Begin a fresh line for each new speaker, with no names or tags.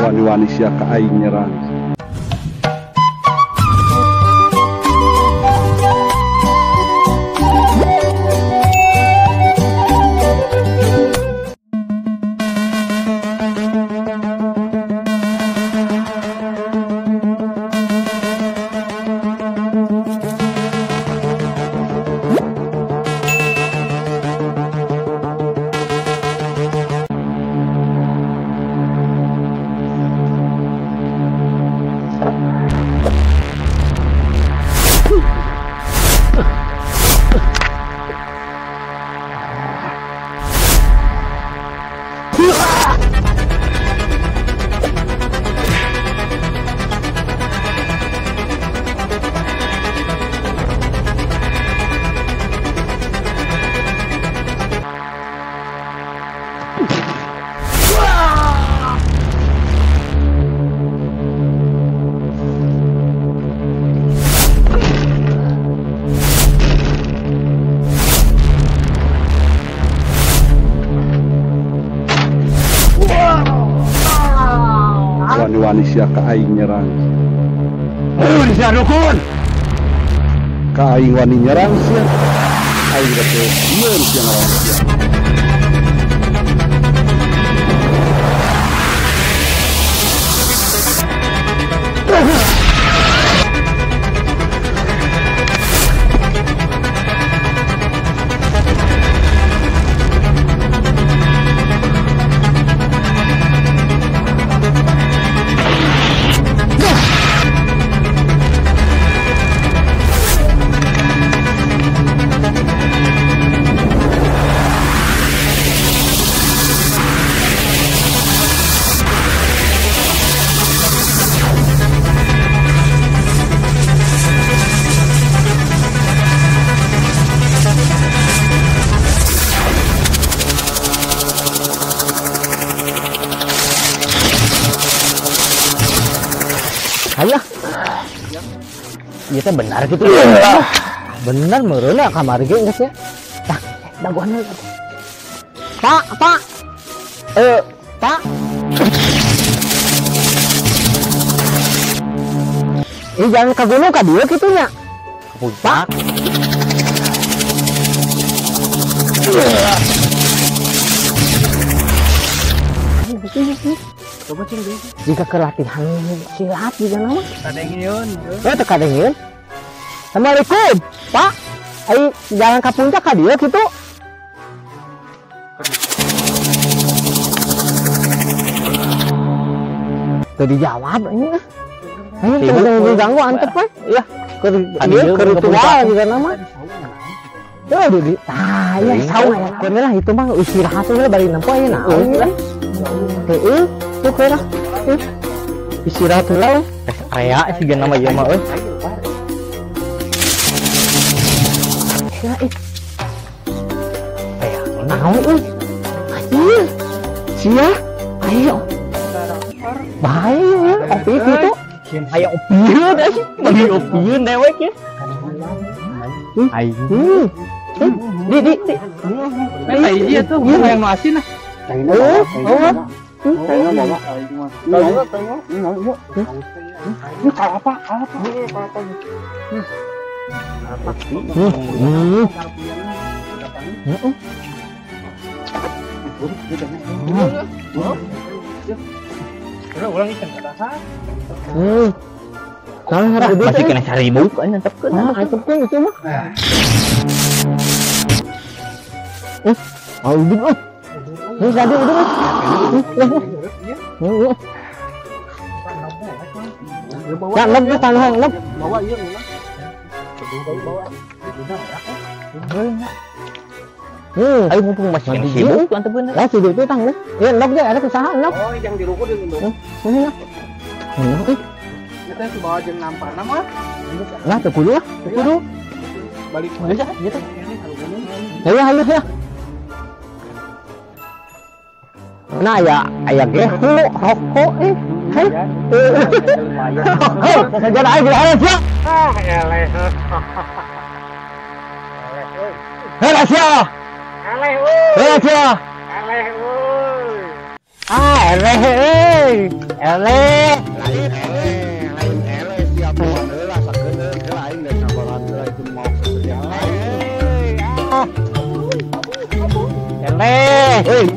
Wani-wani sia ka aing nyerang. Wani-wani sia ka aing nyerang.
Heuh sia dukun.
Ka aing wani nyerang sia. Aing rek sieun sia ngalawan sia.
Ayo. Ieu teh benar gitu. Benar meureun kamari ge geus ya. Tah, dagoan. Pak, Pak. Pak. Ini jangan ke gunung ka dieu kitu nya. Ke puncak.
Coba cing deui.
Jika ke latihan silat juga nama.
Kadengieun.
Oh, teu kadengieun. Assalamualaikum, Pak. Ai jalan ka puncak ka dieu kitu. Teu dijawab ini ah. Ayo teu diganggu antep we. Iya, keur ieu keur ritual juga nama. Tuh di tah ya saung aya keun lah itu mah istirahat we bari nempo aya naon lah. Heueuh. Tuh kira, istirahat heula we.
Aya siga nama ieu mah euy.
Ya ih. Aya naon euy? Anjir. Sia, ayo. Bae opi kitu.
Aya opieun euy, bagi opieun dewek ya. Aing.
Di di di.
Eta hiji atuh, hayang nu asin ah.
Oh, oh.
Tengok bawa. Tengok, tengok. Ini kalapa, kalapa. Kalapa.
Ulang ikan kata.
Masih kena 1000 kan antepkeun.
Ah, antepkeun itu mah. Oh, udah. Ini tadi udah. Ya, lep tanah lep.
Bawa ieu ulah. Bawa.
Ayo mumpung masih kena sibuk antepkeun.
Lah sibuk itu tang. Ieu lep ge ada usaha lep.
Oh, yang di ruko di lindung.
Ini lah.
Kita bawa jeung nampana mah.
Lah teu kudu lah, teu kudu.
Balik
aja gitu. Ayo ayo ya. Nah ya, aya gehu, rokok eh. Hei. Saja aing geus aya.
Ah, eleh.
Hei sia.
Eleh euy.
Hei sia.
Eleh euy.
Ah, Eleh euy. Eleh.
Lain eleh, lain eleh siap bukan heula sakedeung heula aing geus ngabalan heula itu mau sesedia aing.
Eleh.
Heuy.